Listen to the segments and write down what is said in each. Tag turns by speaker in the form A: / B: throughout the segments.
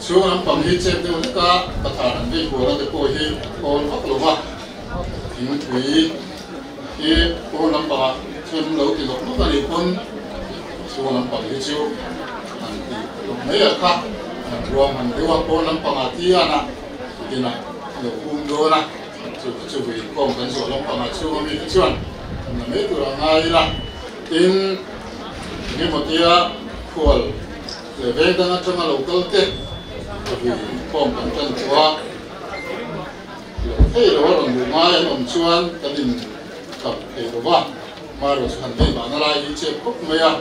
A: Chhung lampang hi chep deuh hlek a, pathan an vei kual a te pawh hi a thawn vak lo va, thingpui hi pawn lampangah chuan lo ti lawk lawk a nih pawn chhung lampang hi chu an ti lawk mai a kha, an ruam han deuh a, pawn lampangah tian a inah a lo hum dawn a, chu chu vui inkhawm kan zawh lampangah chhung ami te chuan an la mai tur a ngai ila, tin engemaw tia khual. Leh veng dang atanga lo kal te ka vui khawm kan tan tawh a, lo thei lo a rawn duh ngai an awm chuan kan in khap thei lo va, hmarawh chu han vei mahna lai hi chep khawp mai a,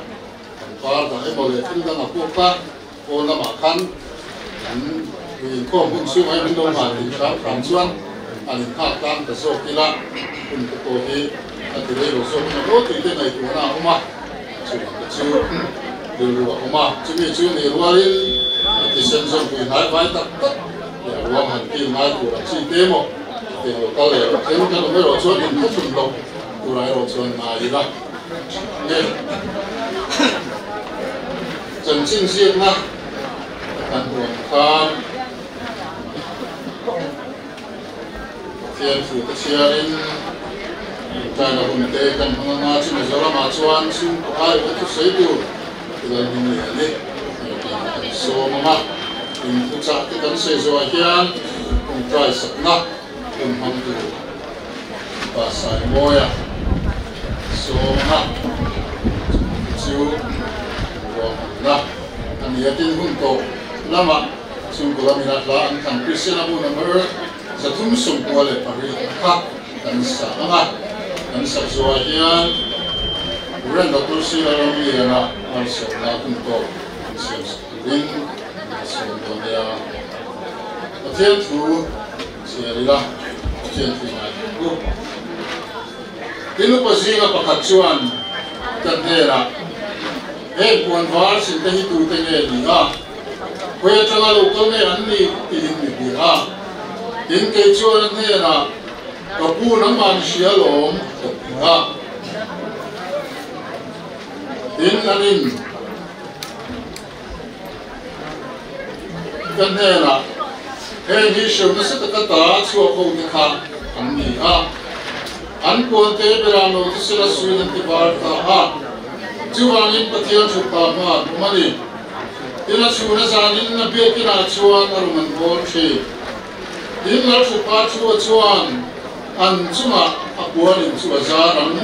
A: kan par dah emaw leh thil dang a pawk a, pawn lamah khan kan vui inkhawm hun chhung ah hian min lo nghah tih hram hram chuan an inghak tan ta zawk ila hun te pawh hi a ti rei lo zawk emaw emaw tih te ngaihtuahna a awm a. Chuvang te chu rilru a awm a, chumi chu ni rualin thisen zawmpui hnai vai tak tak leh a ruang han kil ngai tur ang chi te emaw tiang lo kal leh loh then kan awm erawh chuan inthlahrun loh turah erawh chuan ngai ila nge chanchin ziakna kan huan khan Pathian thu te chhiarin Ṭaina hun te kan hmang anga chu Mizoramah chuan chhungkaw aiawh te thusawi tur tilai hming leh a ni. Mizoramah kan sawm ang a, inthuchah te kan sawi zawhah hian kawngṭai sakna hun hmang tur Pa Saimawia sawm ang a, chungte chu ruahmanna a ni a, tin hun tawp lamah chhungkaw lamin a hla an thlan Kristian a bu number 398 kha kan sa ang a, kan sak zuah hian Rev. Doctor Sila Ramliana malsawmna hun tawk an siam sak turin a sawm dawn nia. Pathian thu chhiar ila, Pathian thu ngai thei u. Tin upa zinga pakhat chuan ka hnenah, Heng puan var sin te hi tute nge ni a? Khawi atanga lo kal nge an ni? tiin mi bia a. Tin kei chuan a hnenah, Ka pu nangmah ni hria lawm, ka ti a. Tin an in ka hnenah, Heng hi hreu nasa taka ta chhuak ho te kha an ni a. An puan te berah no te sela suin an ti var ta a. Chuvangin Pathian hruk pa hma an awm a ni. Tin a chhun a zanin a biakinah chuan a rawn an bawl thin. Tin Lalhrupa chu a chuan an chungah a puanin chu a zar ang.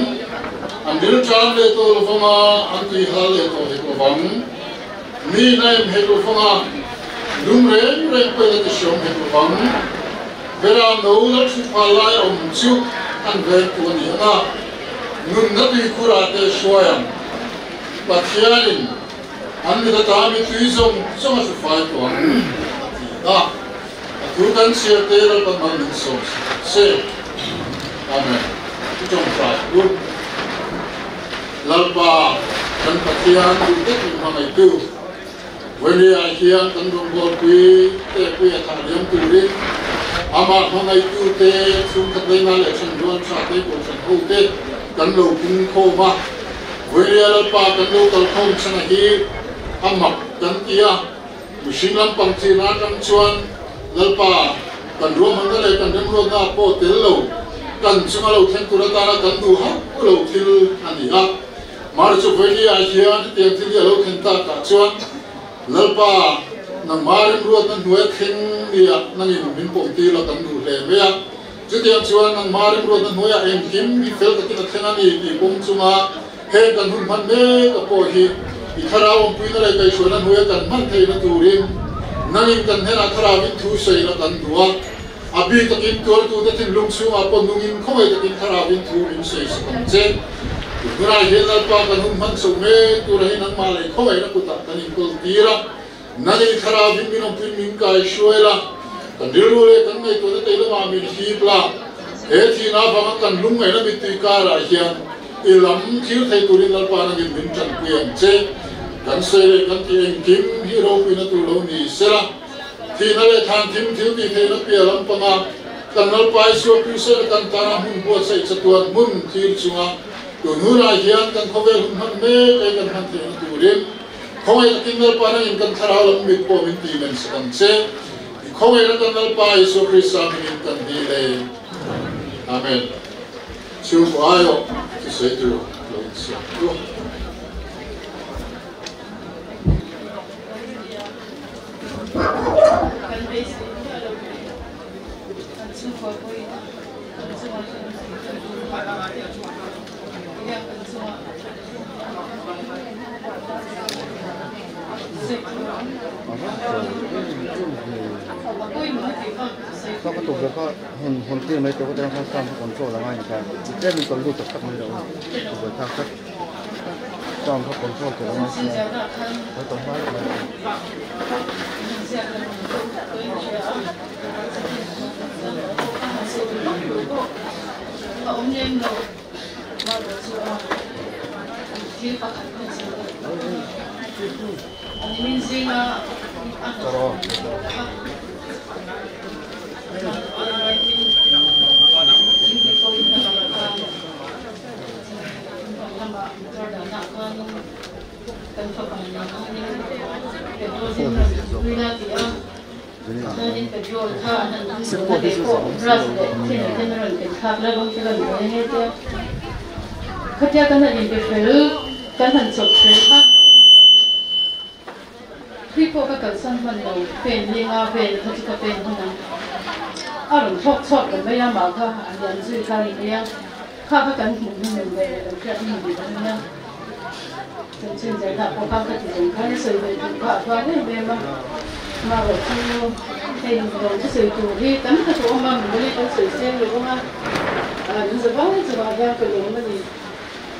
A: An rilṭam leh tawh lo vang a, an tuihal leh tawh hek lo vang. Mi na em hek lo vang a, lum reng reng pawhin a tihriawm hek lo vang. Beram no Lalhrupa lai awm chu an vengtu a ni ang a. Nunna tuikhurah te hruai ang. Pathianin an mit ata mi tui zawng zawng a hrufai tawh ang a ti a. A thu kan chhiar te Lalpan mal min sawm se. Amen. I tawngtai u. Lalpa kan Pathian duh takin hmangaihtu Vawiliah hian kan rawngbawlpui te pui a thah liam turin amah hmangaihtu te chhungkhat leina leh thenrual tha te kohhran ho te kan lo pung khawm a. Vawinia Lalpa kan lo kal khawm chhana hi a mak kan ti a, mihring lampang thihna atang chuan Lalpa kan ruahmanna leh kan remruatna ah pawh tel lo, kan chunga lo thleng tur atana kan duh hauh lo thil a ni a. Mahni chu Vawinia ah hian hetiang thil hi a lo thlen tak ah chuan Lalpa nangmah remruatna hnuai thleng nia nangin min pawm tir la kan duh hle mai a. Chutiang chuan nangmah remruatna hnuaiah engkim hi fel takin a thleng a ni tih pawm chunga heng kan hun hman mek a pawh hi i thlarau awmpuina leh kaihhruaina hnuaia kan hman theihna turin nangin kan hnenah thlarauin thu sawi la kan duh a. A bik takin tuartute thinlung chhungah pawh nungin khawngaih takin thlarauin thu min sawi sak ang che. Tun hunah hian Lalpa kan hun hman chho mek tura hi nangmah leh khawngaihna kutah kan inkawl tir a. Nangin thlarauin min awmpuiin min kaihruai la, kan rilru leh kan ngaihtuahna tei lamah min hip la. He thihna avanga kan lungngaihna mittui karah hian i lam thlir thei turin Lalpa nangin min tanpui ang che. Kan sawi leh kan tih engkim hi ropuina tur lo ni sela, thihna leh than thim thil tih theihna piah lampanga kan Lalpa Isua Krista leh kan tana hmun buatsaih chatuan hmun thlir chunga tun hunah hian kan khawvel hun hman mek ei kan hman theihna turin Khawngaih takin Lalpa nangin kan thlarau lam mit pawh min ti men sak ang che. I khawngaihna kan Lalpa Isua Krista hmingin kan dil e. Amen. Chhungkaw aiawh chu sawi tur lo insiam tu.
B: Kan beisei miah lo hi kan chhungkaw pawhin kan chungah hian kan hian kan chungah Thil pakhat ka chhiar daih a nimin zinga a hnathawh kha thingpui pawhin a lamah khan lamah motor dahna ah khanin kan fapa nen khanin petrol in rawn tui la ti a. Chuanin petrol kha an han thun tawh na te pawh brush leh thinner ten a rawn ken thlak la rawng te rawn buai nghe te a. Khatia kan han inpe fel, kan han chawp fel kha thui pawh ka kalsan hman lo, pen linga vel kha chu ka pen hman ang. A rawn thlawk chhuak ta mai a, mah kha a lian zui kha a ni mai a, kha kha kan hmuh hnu leh kan hriat hnu dik a nia. Chanchin zirna pawh kha ka ti zawng khan a sawi ve duh kha a vang em em a, amaherawh chu hei lo thusawi tur hi tam tak a awm a, mimal hi kan sawi seng lo ang a, an za vai chungah hian ka lawm a ni.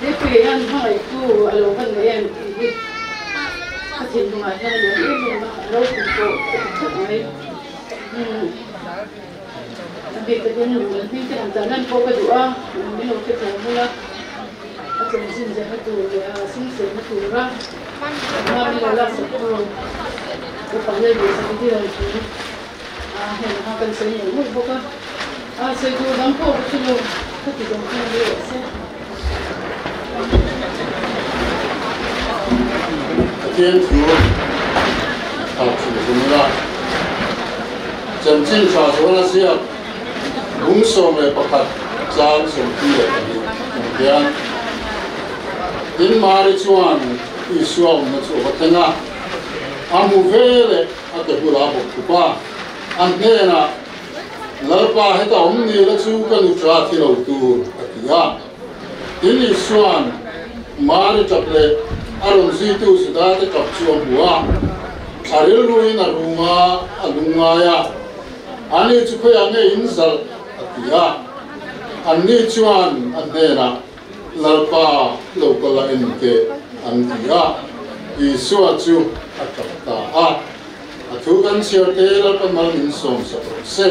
B: He puia hian hmangaihtu a lo van nei em tih hi ka thinlungah hian a lian em em a, a ropui pawh ka ti khawp mai. A bik takin mimal hming te han tan lan pawh ka duh a, min lo hrethiam hmul a. A chanchin zirna tur leh a sum sehna tura hma min lo laksak tur upa leh duhsak i dil thu a heng kha kan sawi mawlh mawlh bawk a. A sawi tur dang pawh ka hre lo, ka ti dawng kha ni rawh se.
A: Pathian thu a thu zung ila, chanchin tha chuan a ziak. Bung 11 chang 22 ang hian tin Mari chuan Isua awmna chu a va thleng a, a hmu ve leh a ke bulah a bawk thup a, a hnenah, Lalpa heta awm ni la chu ka nu tha thi lo tur, a ti a. Tin Isua'n Mari tap leh a rawn zuitu Judate tap chu a hmu a, a rilruin a rum a, a lungngai a. Ani chu khawiah nge in zalh? a ti a. Anni chuan a hnenah, Lalpa, lo kal a en teh, an ti a. Isua chu a tap ta a. A thu kan chhiar te Lalpa mal min sawm sak rawh se.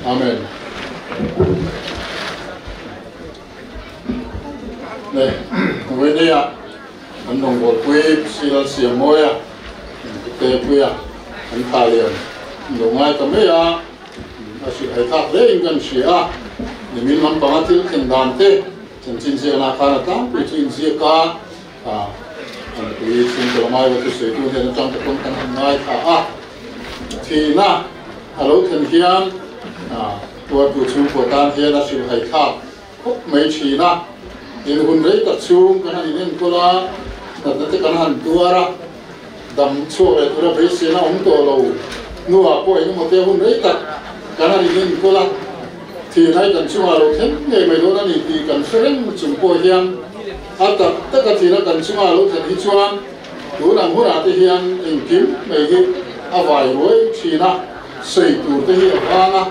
A: Amen. Le, Vawinia an rawngbawlpui Pu Lalsiamawia, Pu Tepuia an thah lian lo ngai ta mai a, a hrilh hai thlak hle in kan hria a, nimin lampanga thil thlen dan te. Chanchin ziakna khan a tlangpui chu inziak a, an pui chhungkaw lamai va thusawitu hnen atang te pawn kan han ngaithla a. Thihna a lo thlen hian tuartu chhungkua tan hian a hrilhhai thlak khawp mai thin a. Tin, hun rei tak chhung kan han inenkawl a, natna te kan han tuar a, dam chhuak leh tura beiseina awm tawh lo hnuah pawh engemaw te hun rei tak kan han inenkawl a, thihna hi kan chungah lo thleng ngei mai dawn a ni tih kan hre reng chung pawh hian a tak taka thihna kan chungah lo thlen hi chuan tun ang hunah te hian engkim mai hi a vai ruai thin a, sawi tur te hi a vang a,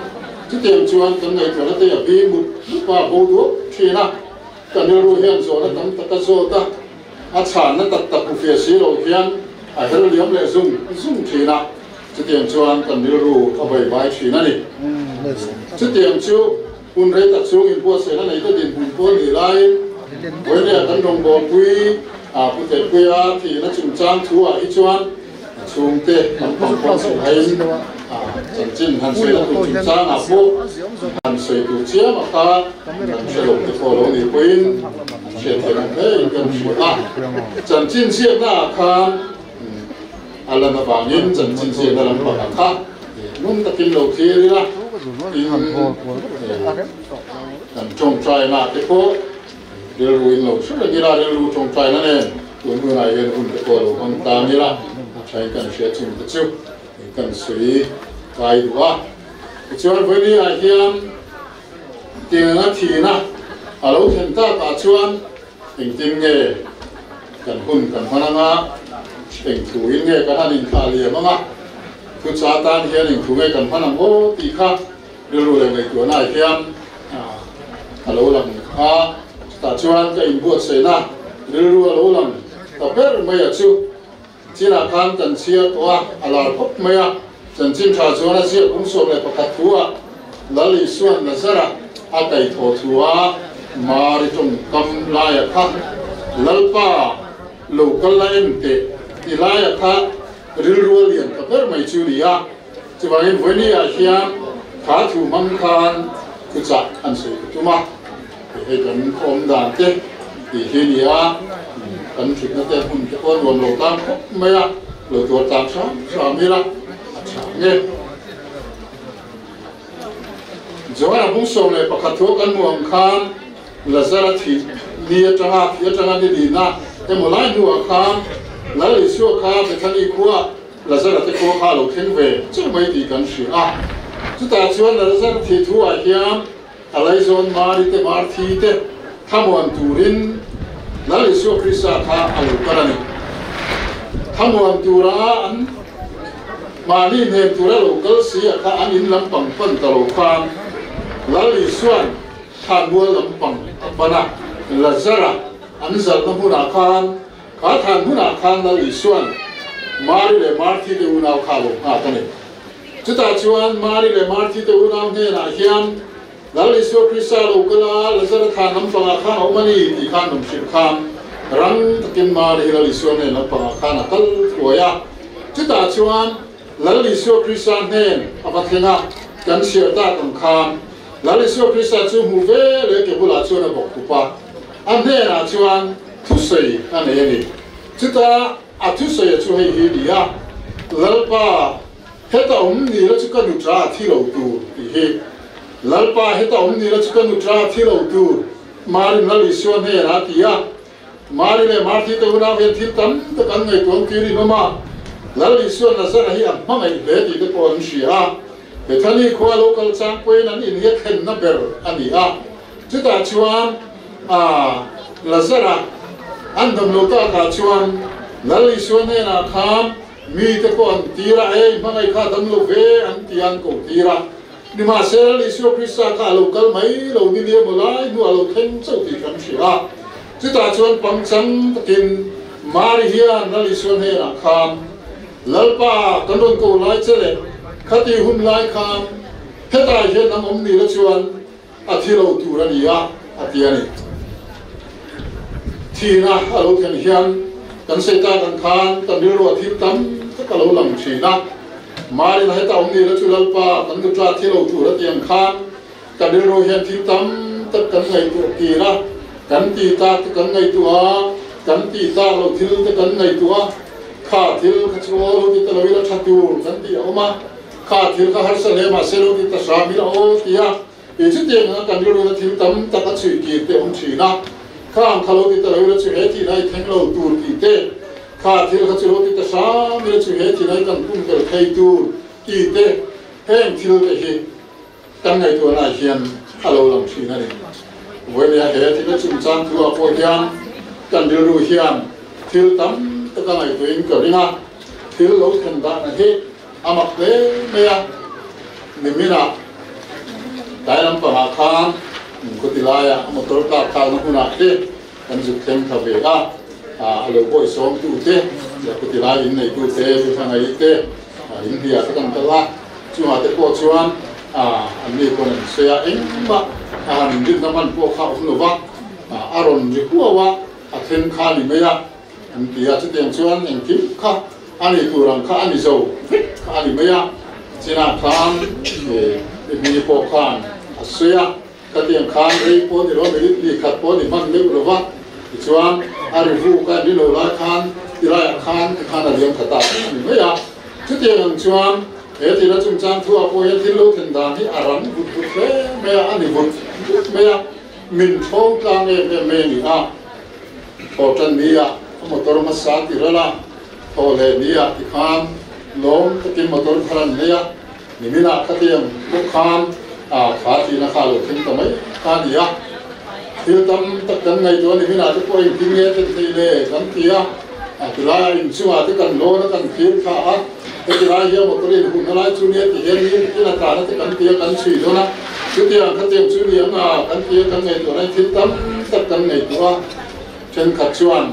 A: chutiang chuan kan ngaihtuahna te a bing mup mup a, a bo duak thin a, kan rilru hian zawhna tam tak a zawt a. A chhanna tak tak hmu fiah si lo hian a her liam leh zung zung thin a, chutiang chuan kan rilru a bai bai thin a ni. Chutiang chu hun rei tak chhung inbuatsaihna nei te dinhmun pawh nih laiin Vawinia kan rawngbawlpui a Pu Thehpuia thihna chungchang thu ah hi chuan a chhungte kan pangpawng silhaiin chanchin han sawi tur chungchang ah pawh han sawi tur chiam a kha kan hre lo te pawh lo nih pawhin hriat theih ang hle in kan hria a. Chanchin ziakna ah khan a lan avangin chanchin ziakna lampang ah kha ngun takin lo thlir ila tin kan tawngtaina te pawh Rilru in lo hre reng ila, rilru tawngtaina nen tun hunah hian hun te pawh lo hmang tlang ila, a thain kan hria chung te chu kan sawi kai duh a. Tichuan Vawiini ah hian tiang anga thihna a lo thlen tak ah chuan engtin nge kan hun kan hman anga, eng thu in nge kan han inthlah liam anga, thucha tan hian eng thu nge kan hman ang aw tih kha Rilru leh ngaihtuahna ah hian a lo lang a, chutah chuan ka inbuatsaihna rilru a lo lang ta ber mai a chu. Chinah khan kan chhiar tawh a, a lar khawp mai a, chanchin tha chuan a ziak kum 11 thu ah Lal Isuan Nazara a kaihthawh thu a Mari tawngkam laia kha Lalpa lo kal la en teh ti laia kha rilru a lian ta ber mai chu ni a. Chuvangin Vawinia hian kha thu hmang khan thuchah an sawi ta tum a, hei kan awm dan te tih hi ni a, kan thutna te hmun te pawh nuam lo tan khawp mai a, lo tuar tlang hram hram ila a tha ang e. Joana bung 11 thu kan hmuh ang khan Lazara thih ni atanga thih atanga ni lina emaw lai hnuah khan Lal Isua kha Bethany khua Lazara te pawh kha a lo thleng ve chauh mai tih kan hria a. Chutah chuan Lazara thih thu ah hian a laizawn Mari te Marthi te thlamuan turin Lal Isua Krista kha a lo kal a ni. Thlamuan tura an mahni hnem tura lo kal si a kha an in lampang pan ta lo khan Lal Isua'n thlanmual lampang a pan a, Lazara an zalhna hmunah khan Kha than hunah khan Lal Isua'n Mari leh Marthi te unau kha a lo nghak a ni. Chutah chuan Mari leh Marthi te unau hnenah hian Lal Isua Krista lo kal a, Lazara than lampangah khan a awm a ni tih khan rawn hrilh khan rang takin Mari hi Lal Isua hnen lampangah khan a kal thuai a. Chutah chuan Lal Isua Krista hnen a va thleng a, kan chhiar tak ang khan Lal Isua Krista chu hmu ve leh ke bulah chuan a bawk khup a, a hnenah chuan, Thusawi a nei a ni. Chuta a thusawi a chu hei hi ni a, Lalpa, heta awm ni la chu ka nutra a thi lo tur tih hi. Lalpa, heta awm ni la chu ka nutra a thi lo tur, Marin Lal Isua hnenah a ti a. Mari leh Marthi te unau hian thil tam tak an ngaihtuah tir in awm a, Lal Isua Nazara hi a hmangaih hle tih te pawh an hria a. Bethany khua lo kal chang pawhin an in hi a thlenna ber a ni a. Chutah chuan a Lazara an dam lo takah chuan Lal Isua hnenah khan mite pawh an tir a, Ei, hmangaih kha dam lo ve an ti a, an ko tir a. Nimahsela Lal Isua Krista kha a lo kal mai lo ni nia maw lai hnuah a lo thleng chauh tih kan hria a. Chutah chuan pangchang takin Mari hian Lal Isua hnenah khan, Lalpa, kan rawn ko lai che leh khati hun lai khan hetah hian an awm ni la chuan A thi lo tur a ni a, a ti a ni. Thihna a lo thlen hian kan sawi tak ang khan kan rilru a thil tam tak a lo lang thin a. Marina heta awm ni la chu Lalpa kan nutla thi lo tur a ti ang khan kan rilru hian thil tam tak kan ngaihtuah tir a. Kan tih tak te kan ngaihtuah a, kan tih tak loh thil te kan ngaihtuah a, kha thil kha chu aw lo ti ta lo ila tha tur kan tih a awm a, kha thil kha harsa hle mahse lo ti ta hram ila aw ti a, Kei chu tiang anga kan rilruna thil tam tak a chhui kir te awm thin a, kha ang kha lo ti ta lo ila chu he thihna i thleng lo tur tih te, kha thil kha chu lo ti ta hram ila chu he thihna i kan pumpelh thei tur tih te, heng thil te hi kan ngaihtuahna ah hian a lo lang thin a ni. Vawinia he thil a chungchang thu ah pawh hian kan rilru hian thil tam tak a ngaihtuahin ka ring a, thil lo thlen dahna hi A mak hle mai a, niminah tlai lampangah khan khawti laia a motor car khalna hmunah te kan zuk thleng thla ve a, a lo bawi sawmtu te leh khawti lai in neitu te, Pu Hlangaih te in hliah te kan kal a, chungah te pawh chuan an ni pawn an sawi a, engmah a han inrinna hman pawh kha a awm lo va, a rawn ri huau a, a thleng kha a ni mai a. An ti a, chutiang chuan engkim kha a ni tur ang kha a ni zo vek kha a ni mai a, chinah khan i hming pawh khan a sawi a, khatiang khan rei pawh ni lo a, minute li khat pawh ni hman meuh lo va, tichuan a ri vuk a, ni lo lai khan ti laiah khan tikhan a liam khat a a ni mai a, chutiang ang chuan he tihna chungchang thu ah pawh hian thil lo thlen dan hi a rang vut vut hle mai a, a ni vut vut mai a, min thawng tlang em em mai a ni a. Thaw tan ni ah a motor hmasa ti ral a, thaw leh ni ah ti khan lawm takin motor thar an nei a, nimin ah khatiang bawk khan a kha tihna kha a lo thleng ta mai kha a ni a. Thil tam tak kan ngaihtuah nimin ah te pawh engtin nge a thlen thei le kan ti a, a tilai ah inchungah te kan lawn a kan thlir thla a, heti lai hian motor in hunna lai chu nia ti hian ni tin a tlan a te kan ti a kan chhui dawn a, chutiang khatiang chu ni ang a kan ti a kan ngaihtuah lai thil tam tak kan ngaihtuah a, thenkhat chuan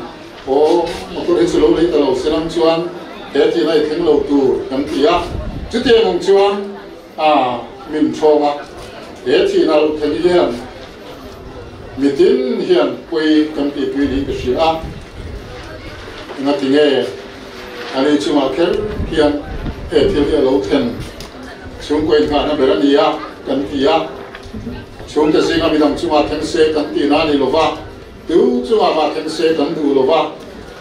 A: aw motor hi chu lo lei ta lo se lam chuan he tihna i thleng lo tur kan ti a, chutiang ang chuan a min thawng a, he thihna lo thleng hian mitin hian pawi kan tihpui niin ka hria a, engatinge? Ani chungah kher hian he thil hi a lo thlen chhungkaw inghahna ber a ni a kan ti a, chhungte zinga midang chungah thleng se kan tihna a ni lo va, tu chungah mah thleng se kan duh lo va,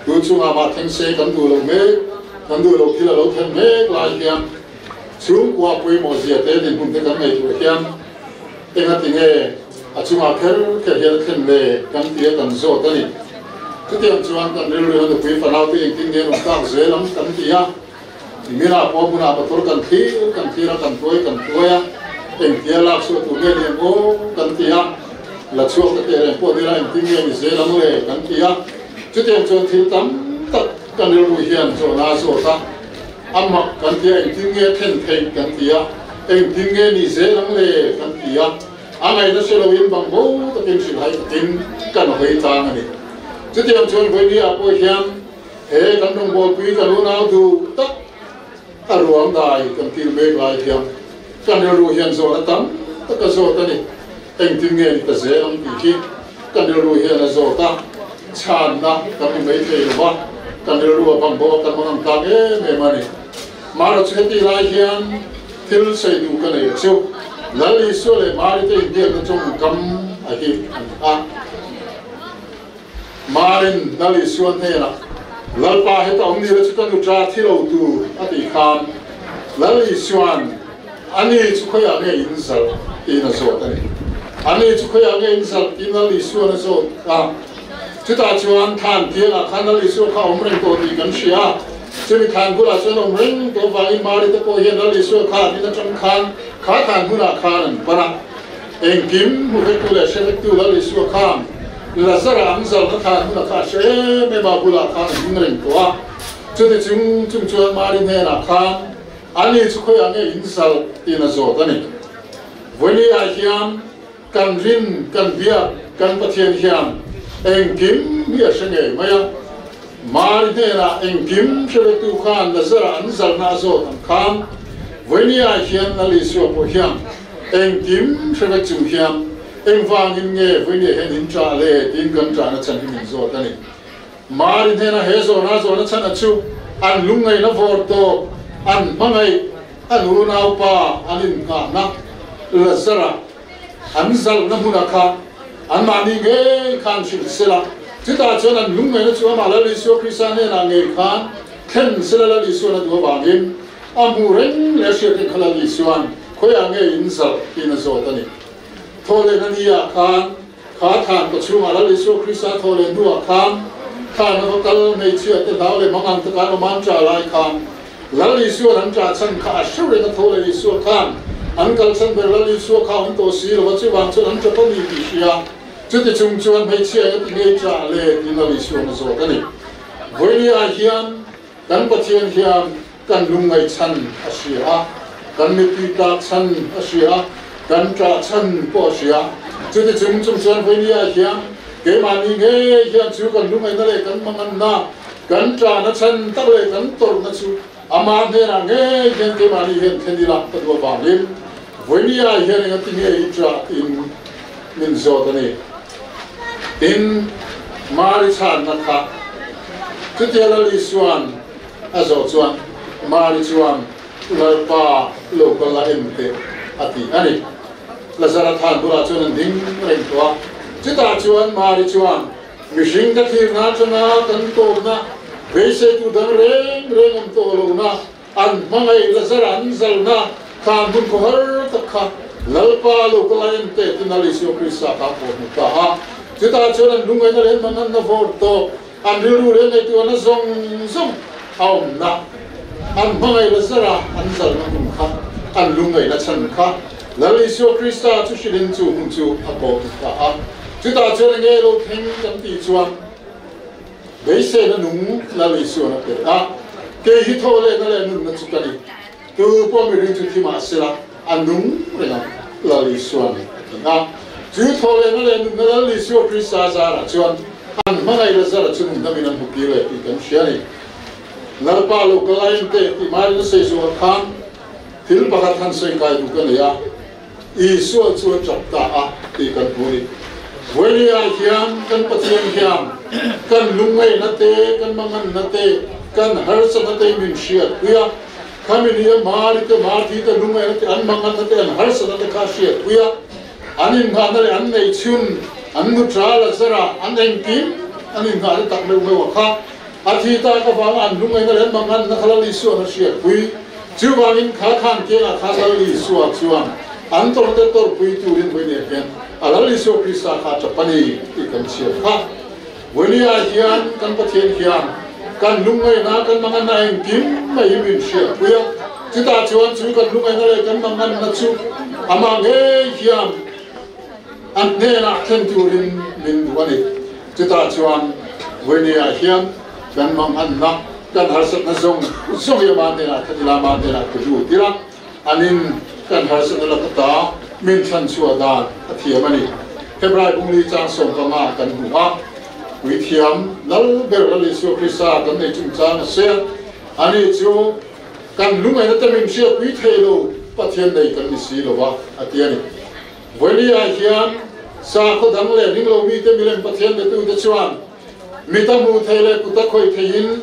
A: tu chungah mah thleng se kan duh loh mek, kan duh loh thil a lo thlen mek lai hian chhungkua pawimawh zia te dinhmun te kan ngaihtuah hian engati nge A chungah kher kher hian a thlen le kan ti a kan zawt a ni. Chutiang chuan kan rilru a nupui fanaute engtin nge an awm tak zel ang kan ti a. Niminah pawh hmunah motor kan thlir kan thlir a, kan tuai kan tuai a, engtia lak chhuah tur nge ni ang aw kan ti a, la chhuak ta teh reng pawh nila engtin nge ni zel ang le kan ti a. Chutiang chuan thil tam tak kan rilru hian zawhna a zawt a, a mak kan ti a, engtin nge a thlen theih kan ti a, engtin nge ni zel ang le kan ti a. A ngaihna hre loin bang bo takin hrilhai takin kan hawi tlang a ni. Chutiang chuan Vawinia pawh hian he kan rawngbawlpui kan unau duh tak a ruang dai kan kil mek lai hian kan rilru hian zawhna tam tak a zawt a ni. Engtin nge ni ta zel ang tih hi kan rilru hian a zawt a, chhanna kan hmu mai thei lo va, kan rilru a bang bo a kan hmang ang tlang em em a ni. Mara chu heti lai hian thil sawi duh ka nei a chu, Lal Isua leh Mari te inbiakna tawngkam a hi a ni a. Marin Lal Isua hnenah, Lalpa heta awm ni la chu ka nuṭa thi lo tur a tih khan, Lal Isua'n, Ani chu khawiah nge in zalh? tiin a zawt a ni. Ani chu khawiah nge in zalh? tiin Lal Isua'n a zawt a. Chutah chuan thlan tiangah khan Lal Isua kha a awm reng tawh tih kan hria a. Chumi thlan bulah chuan awm reng tawh avangin Mari te pawh hian Lal Isua kha an in atang khan kha thlan hunah khan an pan a. Engkim hmu vektu leh hre vektu Lal Isua khan Lazara an zalna thlan hunah kha a hre em em a, bulah khan a hming reng tawh a. Chuti chung chung chuan Mari hnenah khan Ani chu khawiah nge in zal tiin a zawt a ni. Vawinia hian Kan rin, kan biak, kan Pathian hian engkim hi a hre ngei mai a. Mari hnenah engkim hre vetu khan Lazara an zalna a zawt ang khan Vawinia hian Lal Isua pawh hian engkim hre vek chung hian engvangin nge Vawinia hian in ṭah le tiin kan ṭahna chhan hi min zawt a ni. Mari hnenah he zawhna zawhna chhan a chu an lungngaihna vawr tawp, an hmangaih, an unaupa an innghahna Lazara an zalhna hmunah kha. Anmahni ngei khan hrilh sela, chutah chuan an lungngaihna chu amah Lal Isua Krista hnenah ngei khan thlen sela Lal Isuan a duh avangin a hmuh reng leh a hriat reng kha Lal Isuan khawiah nge in zalh tiin a zawt a ni. Thawhlehna ni ah khan kha thlan kawchhungah Lal Isua Krista thawhleh hnuah khan thlan a va kal hmeichhia te hlau leh mangang taka an awm an ṭah lai khan Lal Isuan an ṭah chhan kha a hre reng a tho leh Isua khan an kal chhan ber Lal Isua kha a awm tawh si lo a chuvang chuan an ṭap a ni tih hria chuti chung chuan hmeichhia eng ati ngei ṭah le tiin Lal Isuan a zawt a ni. Vawinia hian kan Pathian hian kan lungngaih chhan a hria a, kan mittui tlak chhan a hria a, kan ṭah chhan pawh a hria. Chuti chung chung chuan vawinia hian keimahni ngei hian chu kan lungngaihna leh kan manganna, kan ṭahna chhan tak leh kan tawrhna chu amah hnenah ngei hian keimahni hian thlen ila ka duh avangin vawinia hian engati nge i ṭah tiin min zawt a ni. Tin, Mari chhanna kha chutia Lal Isua'n A zawh chuan Mari chuan, Lalpa, lo kal la em teh, a ti a ni. Lazara than bulah chuan an ding reng tawh a. Chutah chuan Mari chuan, Mihring ka thirna atanga kan tawpna, beiseitu dang reng reng awm tawh lohna, an hmangaih Lazara an zalna than hmun khawhar tak kha Lalpa, lo kal la em teh, tiin Lal Isua Krista kha a pawh hmu ta a. Chutah chuan an lungngaihna leh an manganna vawr tawp. An rilru leh ngaihtuahna zawng zawng a awmna, an hmangaih la zara an zalna hmun kha, an lungngaihna chhan kha Lal Isua Krista chu hrilhin chu hmun chu a kawh duh ta a. Chutah chuan enge lo thleng kan tih chuan beiseina nung Lal Isuan a pe a, Kei hi thaw lehna leh nunna chu ka ni, tu pawh mihring chu thi mah sela a nung reng ang, Lal Isuan a ti a. Chu thaw lehna leh nunna Lal Isua Krista zarah chuan An hmangaih la zara chu nungdam in an hmu kir leh tih kan hria a ni. Lalpa lo ka lain teh tih maiin a sawi zual khan thil pakhat han sawi kai duh ka nei a, Isua chu a tap ta a tih kan hmu a ni. Vawinia hian kan Pathian hian kan lungngaihna te, kan manganna te, kan harsatna te min hriatpui a, khami ni a Mari te, Marthi te lungngaihna te, an manganna te, an harsatna te kha a hriatpui a. An inngahna leh an neihchhun, an nutra Lazara, an engkim an inngahna tak meuh meuh a kha. A thi tak avanga an lungngaihna leh an manganna kha Lal Isua'n a hriatpui. Chuvangin kha khan kiangah khan Lal Isua chuan an tawrhte tawrhpui turin vawinia hian a Lal Isua Krista kha a tap a ni tih kan chhiar kha. Vawinia hian kan Pathian hian kan lungngaihna, kan manganna engkim mai hi min hriatpui a. Chutah chuan chu kan lungngaihna leh kan manganna chu amah ngei hian a hnenah thlen turin min duh a ni. Chutah chuan vawinia hian kan manganna, kan harsatna zawng zawng hi amah hnenah thlen ila, amah hnenah ka lut ila, Anin kan harsatna laka ta min chhanchhuah dan a thiam a ni. Hebrai bungli chang 15 kan hmu a, Puithiam Lal ber Lal Isua Krista kan nei chungchang a sia. Ani chu kan lungngaihna te min hriatpui thei lo Pathian nei kan ni si lo va, a ti a ni. Vawinia hian sakhaw dang leh ringlo mite milem Pathian betute chuan mit a hmuh thei leh kut a khawih theiin,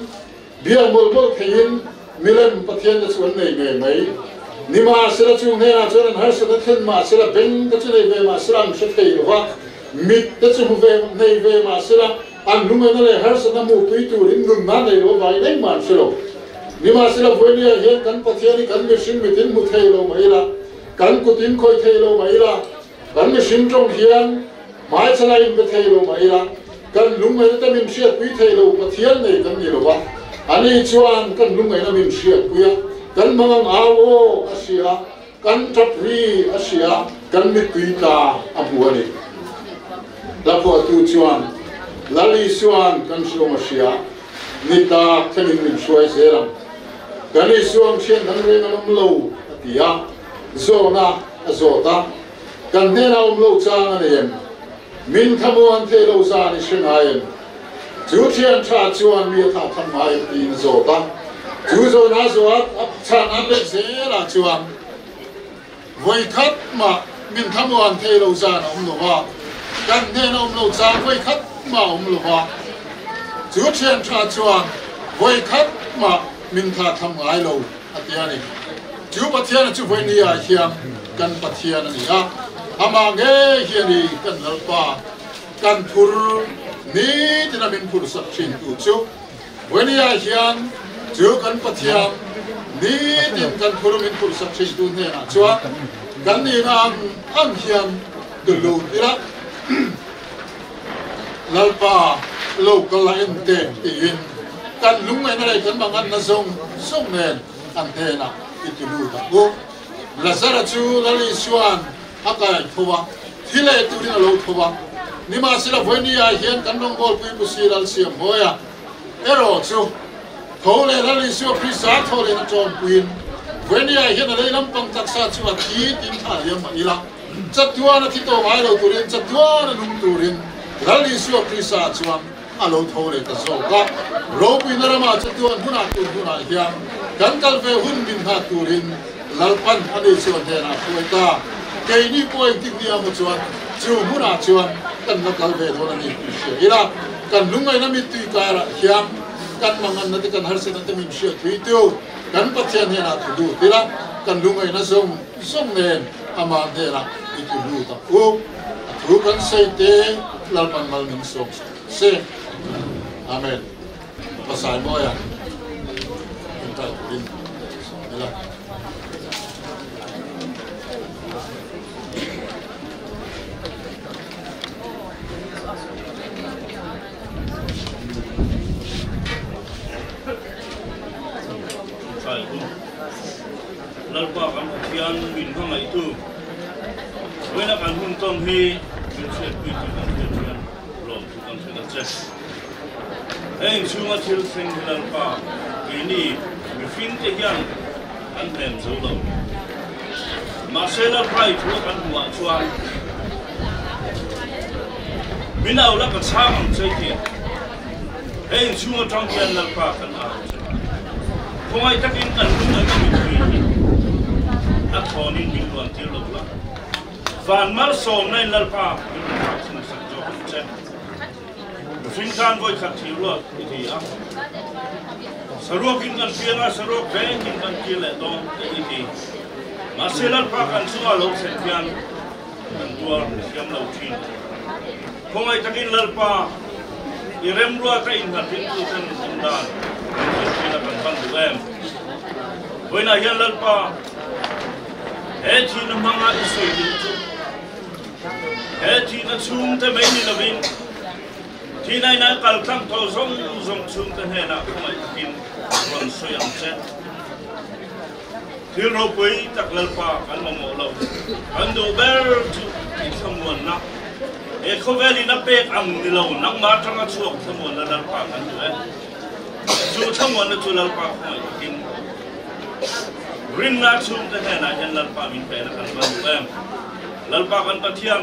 A: Biak mawlh mawlh theiin milem Pathian te chu an nei ngei mai. Nimahsela chu hnenah chuan an harsatna thlen mahsela beng te chu nei ve mahsela an hre thei lo va, mit te chu hmu ve nei ve mahsela an lungaihna leh harsatna hmuhpui turin nunna nei lo avangin engmah an hre lo. Nimahsela vawinia hian kan Pathian hi kan mihring mitin hmu thei lo mah ila, kan kutin khawih thei lo mah ila, Kan mihring tawng hian hmaichhan a inbe thei lo mah ila, kan lungngaihna te min hriatpui thei lo Pathian nei kan ni lo va, ani chuan kan lungngaihna min hriatpui a, kan mangang au aw a hria a, kan tap ri a hria a, kan mittui tla a hmu a ni. Hlaphuahtu chuan, Lal Isua'n kan hriawm a hria, ni tak thlengin min hruai zel ang. Kan Isua ang hriat dang reng an awm lo, a ti a. Zawhna a zawt a, Kan hnenah awm lo chang a nei em? Min thlamuan thei lo zan i hre ngai em? Chu thian tha chuan mi a thah tham ngai em? tiin a zawt a. Chu zawhna a zawh a, chhan a pek zelah chuan, Vawikhat mah min thlamuan thei lo zan a awm lo va, kan hnenah awm lo chang vawikhat mah a awm lo va. Chu thian tha chuan vawikhat mah min thah tham ngai lo. A ti a ni. Chu Pathiana chu vawinia hian kan Pathian a ni a, amah ngei hi a ni kan Lalpa. Kan phur nitin a min phursak thintu chu Vawnia hian chu kan Pathian nitin kan phur min phursak thintu hnenah chuan kan nihna ang ang hian tullut ila Lalpa lo kal a en teh tiin kan lungngaihna leh kan manganna zawng zawng nen an hnenah i ti lut ang u. Lazara chu Lal Isua'n A kai tho a, thi leh turin a lo tho a. Nimahsela vawinia hian kan rawngbawlpui Pu Sir Alsiamhawia erawh chu tho leh Lal Isua Krista tho leh na ṭawmpuiin vawinia hian a lei lampang taksa chu a thi tin thla liam mah ila, chatuan a thi tawh ngai lo turin, chatuan a nung turin Lal Isua Krista chuan a lo tho leh ta zawk a. Ropuina ramah chatuan hunah tun hunah hian kan kal ve hun min nghak turin Lalpan a ni chuan hnenah hruai ta. Keini pawh engtik ni emaw chuan chu hmunah chuan kan la kal ve dawn a ni tih hria ila, kan lungngaihna mittui karah hian kan manganna te kan harsatna te min hriat thui tu kan Pathian hnenah thu lut ila, kan lungngaihna zawng zawng nen amah hnenah i thu lut ang u. A thu kan sawi te Lalpan mal min sawm se. Amen. Pasai Mawia intai turin sawm ila.
C: Lalpa kan Pathian min hmangaihtu vawiina kan hun tawn hi min hriatpui tih kan hriat hian lawmthu kan hrilh a che. Heng chhunga thil thleng hi Lalpa keini mihringte hian kan hnem zo lo. Mahse Lalpa i thu a kan hmuhah chuan min au la ka chhang ang che tih heng chhung atang hian Lalpa kan au che. Khawngaih takin kan lung an mipui hi a thawnin min luan tir lo la. Van malsawmna in Lalpa min rawn thlak chhun sak zawk ang che. Mihring tan vawi khat thih ruat i ti a. Saruakin kan piang a, saruak vengin kan kir leh dawn te i ti. Mahse Lalpa kan chungah lo thlen hian kan tuar thiam lo thin. Khawngaih takin Lalpa i remruata innghat ringtu ten awm dan min hrilh thin a kan van duh em? Vawiinah hian Lalpa he thihna hmanga i sawi duh chu He thihna chhungte mai ni lovin thihna ina kal tlang tawh zawng zawng chhungte hnenah khawngaih takin rawn sawi ang che. Thil ropui tak Lalpa kan mamawh lo, kan duh ber chu i thlamuanna, he khawvel in a pek ang ni lo, nangmah atanga chhuak thlamuanna Lalpa kan duh e. Chu thlamuanna chu Lalpa khawngaih takin rinna chhungte hnenah hian Lalpa min pehna kan va duh em. Lalpa kan Pathian,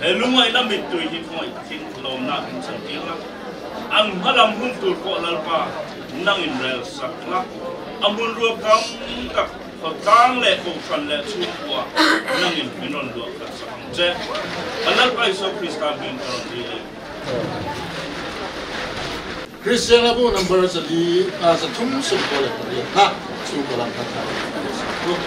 C: he lungaihna mittui hi khawngaih takin lawmna in chantir la, an hmalam hun tur pawh Lalpa nang in rel sak la, a hmun ruak tam tak khawtlang leh kohhran leh chhungkua nang in min rawn luah khat sak ang che. Kan Lalpa Isua Krista hming ka rawn dil e.
A: Kristian abu number 4 3 18 na chhungkaw lam kha thar a ni sak bawk.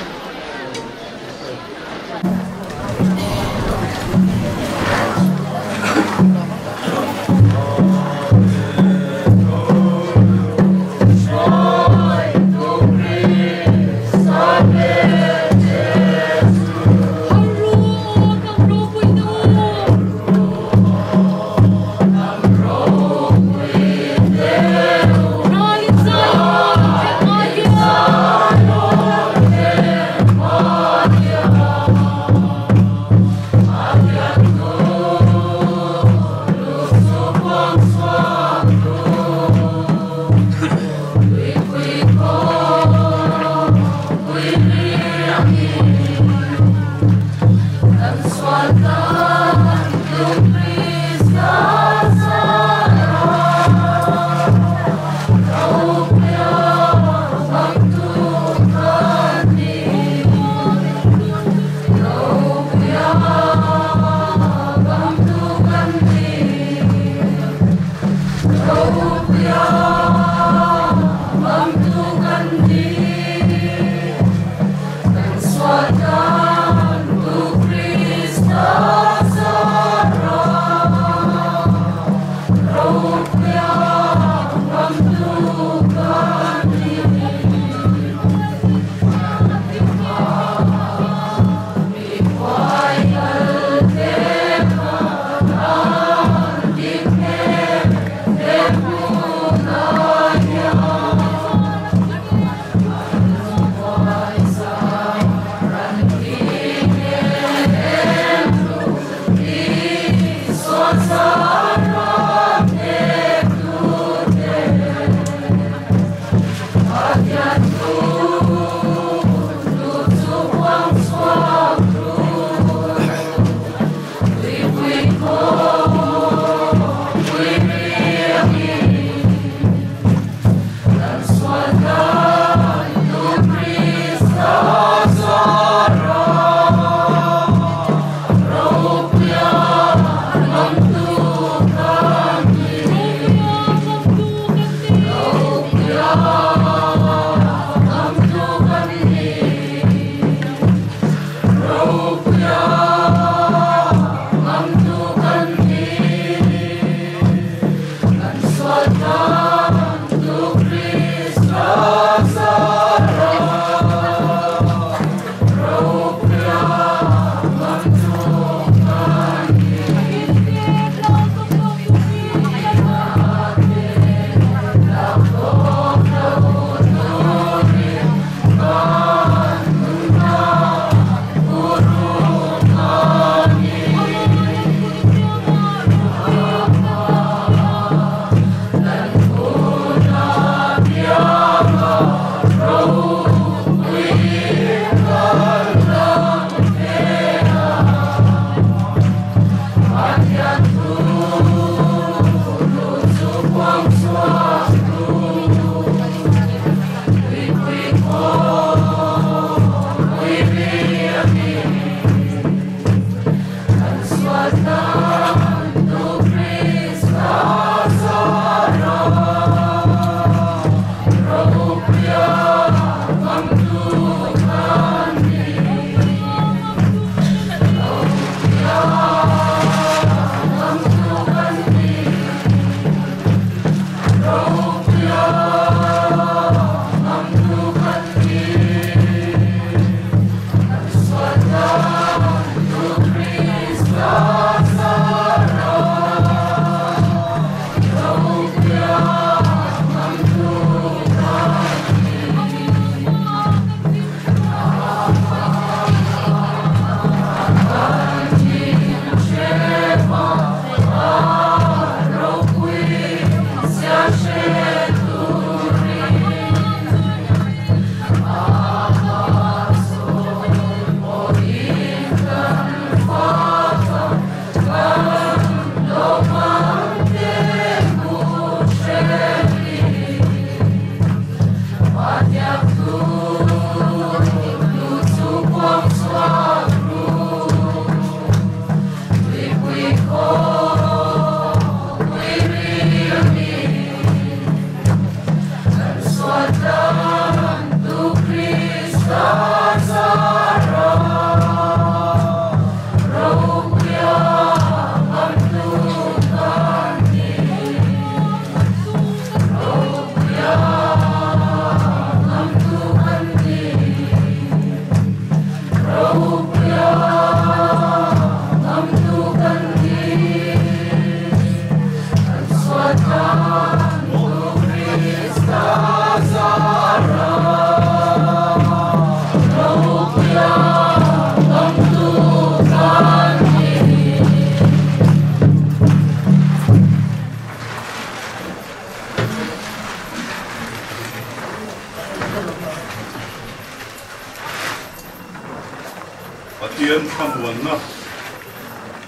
D: Pathian thlamuanna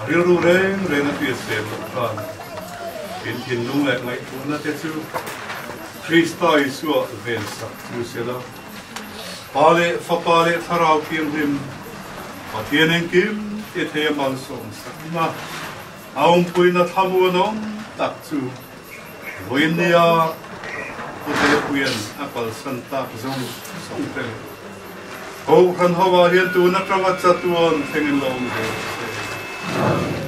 D: rilru reng reng a hriatsen loh khan in thinlung leh ngaihtuahna te chu Krista Isua vensak chu sela, Pa leh Fapa leh Thlarau Thianghlim Pathian engkim ti thei a malsawmsakna a awmpuina thlamuanawm tak chu Vawiin nia Pu Tepuia'n a kalsan tak zawng zawng te leh Kohhran ho ah hian tun atanga chatuan thlengin lo awm zel se.